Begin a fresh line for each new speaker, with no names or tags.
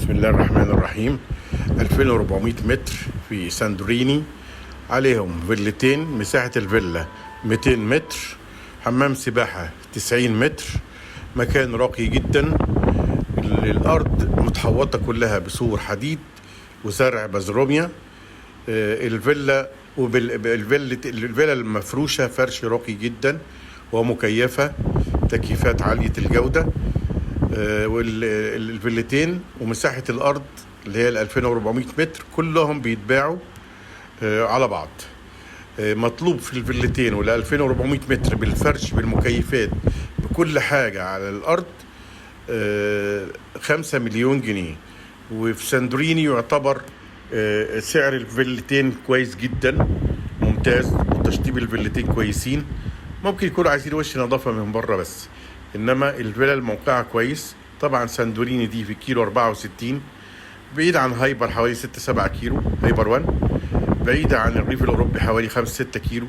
بسم الله الرحمن الرحيم. 2400 متر في ساندريني، عليهم فيلتين. مساحة الفيلا 200 متر، حمام سباحة 90 متر، مكان راقي جدا. الأرض متحوطة كلها بسور حديد وزرع بزروميا. الفيلا الفيلا المفروشة فرش راقي جدا ومكيفة، تكييفات عالية الجودة. والفيلتين ومساحة الأرض اللي هي ال 2400 متر كلهم بيتباعوا على بعض. مطلوب في الفيلتين وال 2400 متر بالفرش بالمكيفات بكل حاجة على الأرض 5 مليون جنيه. وفي ساندريني يعتبر سعر الفيلتين كويس جدا، ممتاز، وتشطيب الفيلتين كويسين. ممكن يكونوا عايزين وش نظافة من بره بس، انما الفيلا الموقعة كويس. طبعا ساندوريني دي في كيلو 64، بعيد عن هايبر حوالي 6 7 كيلو، هايبر 1 بعيدة عن الريف الأوروبي حوالي 5 6 كيلو.